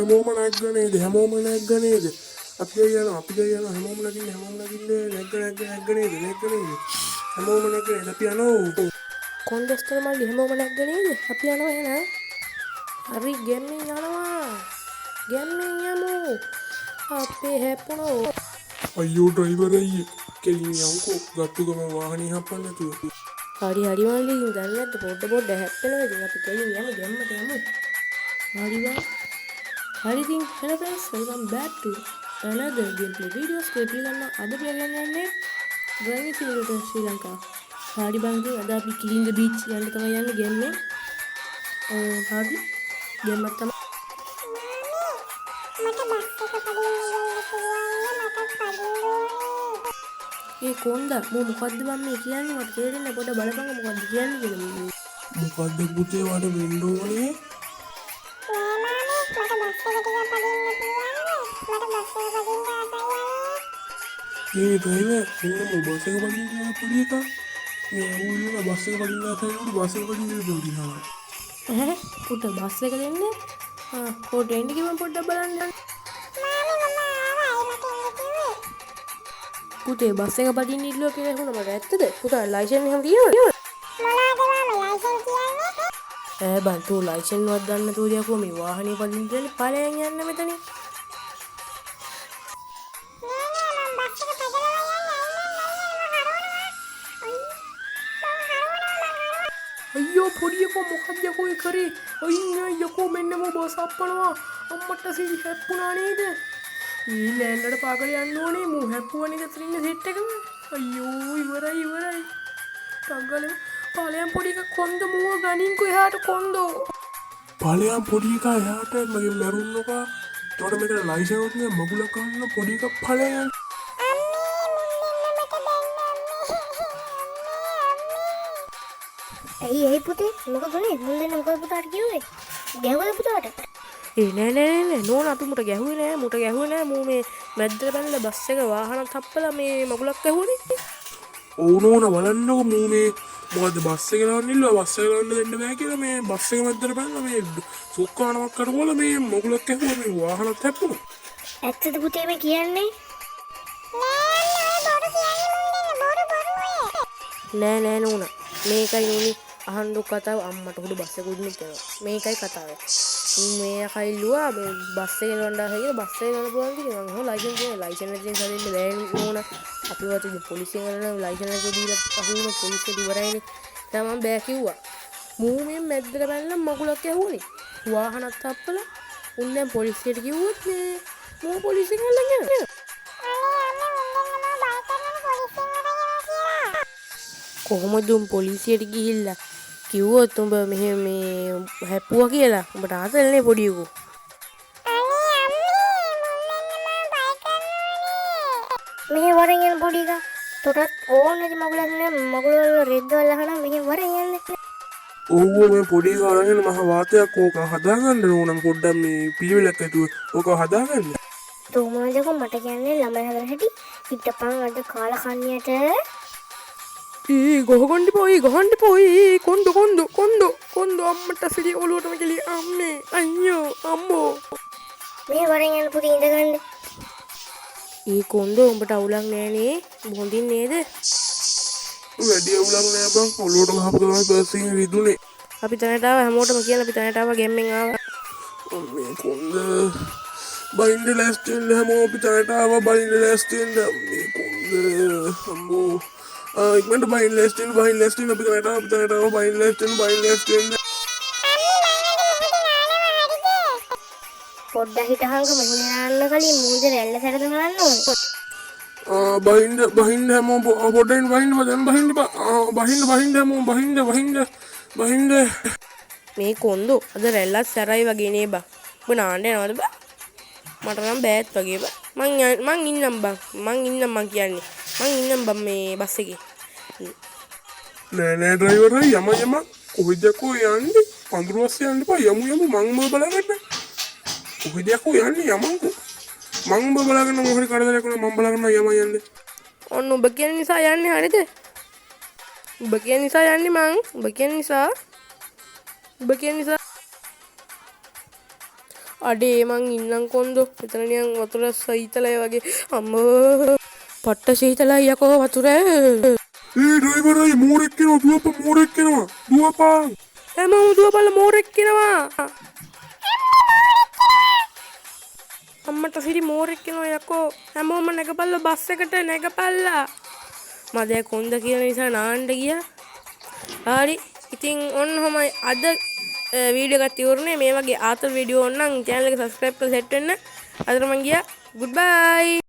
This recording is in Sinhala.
හැමෝම නැග්ග නේද? හැමෝම නැග්ග නේද? අපි දැන් යනවා, අපි දැන් යනවා. හැමෝම නගින්න, හැමෝම නගින්න. නැග්ග, නැග්ග, නැග්ග නේද? නැග්ග නේද? හැමෝම නැග්ග නේද? අපි යනවා. කොන්දොස්තර මල්ලි, හැමෝම නැග්ග නේද? අපි යනවා එහෙනම්. හරි, ගැම්මෙන් යනවා. ගැම්මෙන් යමු. අපේ හැප්පුණෝ. අයියෝ ඩ්‍රයිවර් අයියේ, කෙලින් යන්කෝ. ගත්තු ගමන් වාහනේ හප්පන්න නැතුව. හරි හරි මල්ලි, ඉතින් දන්නේ නැද්ද, පොඩ පොඩ හැප්පෙනවා. ඉතින් අපි කෙලින් යමු, ගැම්මට යමු. හරි බං. හරි ඉතින්, hello friends, welcome back to another gameplay videos. පිළිගන්න අද පිළිගන්න යන්නේ driving simulator ශ්‍රී ලංකා. හරි බං, ඉතින් අද අපි කිලින්ද බීච් යන්න තමයි යන්නේ ගැම්මෙන්. හරි, ගැම්මක් තමයි. මට බස් එක පදින්න දෙන්න පුළුවන්ද? මට පදින්න ඕනේ. ඒ කොන්ද මෝ මොකද්ද බං මේ කියන්නේ? මට තේරෙන්නේ නැහැ. පොඩ්ඩක් බලපං මොකද්ද කියන්නේ කියලා මේ. මොකද්ද පුතේ වාට වෙන්න ඕනේ? නෑ මාමේ, මට බස් එක ටිකක් පදින්න පුළුවන්ද? මට බස් එක පදින්න ආසයි අනේ. මේ ඩ්‍රයිවර්, මෙන්න මෝ බස් එක පදින්න කියලා පොඩි එකා. මේ ඌ ඉන්න බස් එක පදින්න ආසයි වුණා, බස් එක පදින්න පොඩි එකා. ඈ, පුත බස් එක දෙන්න. ආ, පොඩ්ඩ එන්න කිව්වම පොඩ්ඩක් බලන්න. මාමේ, මම ආවා. ඇයි මට එන්න කිව්වේ? පුතේ, බස් එක පදින්න ඉල්ලුවා කියලා ඇහුණා මට. ඇත්තද? පුතා, ලයිසන් එහෙම තියෙනවද? මොනවද මාමේ ලයිසන් කියන්නේ? ඈ බං, තෝ ලයිසන් වත් දන්නේ නැතුව යකෝ මේ වාහනේ පදින්න කියන්නේ. ඵලයන් යන්න මෙතනින්. නෑ නෑ, මම බස් එක පැදලා යන්නේ. අයියෝ අයියෝ, මම හරවනවා. අයියෝ, මම හරවනවා, මං හරවනවා. අයියෝ පොඩි යකෝ, මොකක්ද යකෝ ඒ කරේ? අයියෝ යකෝ, මෙන්න මෝ බස් අප්පනවා. අම්මට සිරි, හැප්පුණා නේද? ඊ ලෑල්ලට පාකල යන්න ඕනේ. මූ හැප්පුවා නේද අතන ඉන්න සෙට් එකම? අයියෝ, ඉවරයි ඉවරයි. ටක් ඵලයන් පොඩි එක. කොන්ද මුව ගනින්කෝ එහාට කොන්දෝ. ඵලයන් පොඩි එකා එහාට, මගේ මැරුන් නොකා. එතකොට මෙතන ලයිසන් උත් නෑ, මගුලක් ගන්න පොඩි එකා ඵලයන්. අම්මේ, මුන් දෙන්න මට බැන්න අම්මේ. අම්මේ, අම්මේ. ඇයි ඇයි පුතේ, මොකද උනේ? මුන් දෙන්න මොකද පුතාට කිව්වේ? ගැහුවද පුතාට? ඒ නෑ නෑ නෑ නෑ නෝනා, අපි මුට ගැහුවේ නෑ, මුට ගැහුවේ නෑ. මූ මේ මැද්දට පැනලා බස් එක වාහනත් හප්පලා මේ මගුලක් ගැහුවනේ. ඔව් නෝනා, බලන්නකෝ, මූ මේ මොකද්ද බස් එක ලාන්න ඉල්ලුවා. බස් එක ලාන්න දෙන්න බෑ කියලා මේ බස් එක මැද්දට පැනලා මේ සුක්කානමක් කරවලා මේ මගුලක් ගැහුවා, මේ වාහනත් හැප්පුණා. ඇත්තද පුතේ මේ කියන්නේ? නෑ අම්මේ, ඔය බොරු කියන්නේ මුන් දෙන්න. බොරු බොරු ඔය. නෑ නෑ නෝනා, මේකයි නෝනි අහන්නකො කතාව. අම්මට හුඩු බස් එක උඩින් යනවා. මේකයි කතාව. මේ කයිල්ලුවා මේ බස් එක එලවන්න ආසයි කියලා. බස් එක යන්න පුළුවන් කියලා. මං හො ලයිසන් තියෙන ලයිසන් නැති නිසා දෙන්න බෑ නෝනා. අපි වත් ඉතින් පොලිසියෙන් අරගෙන ලයිසන් නැතුව දීලා අහු වුණොත් පොලිසියට ඉවරයිනේ. දැන් මං බෑ කිව්වා. මූ මේ මැද්දට පැනලා මගුලක් ගැහුවනේ. වාහනත් හප්පලා. උන් දැන් පොලිසියට කිව්වොත් මේ මූ පොලිසියෙන් අල්ලන් යනවා. අනේ අම්මේ, මුන් දෙන්න මාව බය කරනනේ පොලිසියෙන් අරන් යනවා කියලා. කොහොමද උන් පොලිසියට ගිහිල්ලා කිව්වොත් උඹ මෙහෙම මේ හැප්පුවා කියලා? උඹට ආතල්නේ පොඩි එකෝ. අනේ අම්මේ, මුන් දෙන්න මාව බය කරනවනේ. මෙහෙ වරෙන් යන පොඩි එකා. තොටත් ඕන නැති මගුලක් නෑ. මගුල වල රෙද්ද වල අහනවා. මෙහෙ වරෙන් යන්න. ඔව් ඔව්, මේ පොඩි එකා අරගෙන මහ වාතයක්. ඕක හදාගන්න ඕනම් පොඩ්ඩක් මේ පිළිවෙලක් ඇතුව ඕක හදාගන්න. තෝ මොනවද යකෝ මට කියන්නේ ළමයි හදන හැටි? හිටපන් අද කාලා කන්නියට. ඒ ගහගන්න එපා, ඒ ගහන්න එපා. ඒ කොන්දෝ කොන්දෝ කොන්දෝ කොන්දෝ, අම්මට සිරි, ඔලුවටම කෙලි. අම්මේ, අයියෝ, අම්මෝ. මෙහෙ වරෙන් යන පුතේ, ඉඳගන්න. ඒ කොන්දෝ, උඹට අවුලක් නෑ නේ? හොඳින් නේද? වැඩි අවුලක් නෑ බං. ඔලුවට ගහපු ගමන් පර්ස් එකෙන් රිදුනේ. අපි තැනට ආවා. හැමෝටම කියන්න අපි තැනට ආවා, ගැම්මෙන් ආවා. මේ කොන්ද, බයින්ඩ ලෑස්ති වෙන්න හැමෝම. අපි තැනට ආවා, බයින්ඩ ලෑස්ති වෙන්න. මේ කොන්ද, අම්බෝ. ආ, ඉක්මනට බයින්ඩ ලෑස්ති වෙන්න, බයින්ඩ ලෑස්ති වෙන්න. අපි තැනට ආවා, අපි තැනට ආවා. බයින්ඩ ලෑස්ති වෙන්න, බයින්ඩ ලෑස්ති වෙන්න. අම්මේ, මං අද මුහුදේ නානවා, හරිද? පොඩ්ඩක් හිටහන්ක. මුහුදේ නාන්න කලින් මුහුදේ රැල්ල සැරද බලන්න ඕනේ. ආ, බහින්ද බහින්ද හැමෝම. පොඩ්ඩක් බහින්න බා. දැන් බහින්න බා. ආ, බහින්න බහින්න හැමෝම බහින්න බහින්න බහින්න. මේ කොන්දෝ, අද රැල්ලත් සැරයි වගේ නේ බං. උඹ නාන්න යනවද බං? මට නම් බෑත් වගේ බං. මං ඉන්නම් බං, මං ඉන්නම්. මං කියන්නේ මං ඉන්නම් බං මේ බස් එකේ. නෑ නෑ ඩ්‍රයිවර් යම යම. කොහෙද යකෝ යන්නේ? පඳුරු අස්සේ යන්න එපා. යමු යමු, මං උඹ බලාගන්න. කොහෙද යකෝ යන්නේ? යමන්කෝ, මං උඹ බලාගන්න. මොකද හරි කරදරයක් වුණා මං බලාගන්න. යම යන්නේ. ඔන්න උඹ කියන නිසා යන්නේ, හරිද? උඹ කියන නිසා යන්නේ මං. උඹ කියන නිසා, උඹ කියන නිසා. අඩේ මං ඉන්නම් කොන්දෝ. මෙතන නිකන් වතුර සීතලයි වගේ. අම්මෝ, පට්ට සීතලයි යකෝ වතුර. ඒ ඩ්‍රයිවර් අයියේ, මෝරෙක් එනවා, දුවපන්, මෝරෙක් එනවා, දුවපන්. හැමෝම දුවපල්ලා, මෝරෙක් එනවා. අම්මට සිරි, මෝරෙක් එනවා යකෝ. හැමෝම නැගපල්ලා, බස් එකට නැගපල්ලා. මම දැන් කොන්ද කියන නිසා නාන්න ගියා. හරි, ඉතින් ඔන්න ඔහොමයි අද වීඩියෝ එකත් ඉවරනේ. මේ වගේ ආතල් වීඩියෝ ඕන නම් චැනල් එක සබ්ස්ක්‍රයිබ් කරලා සෙට් වෙන්න. අදට මං ගියා. Good bye.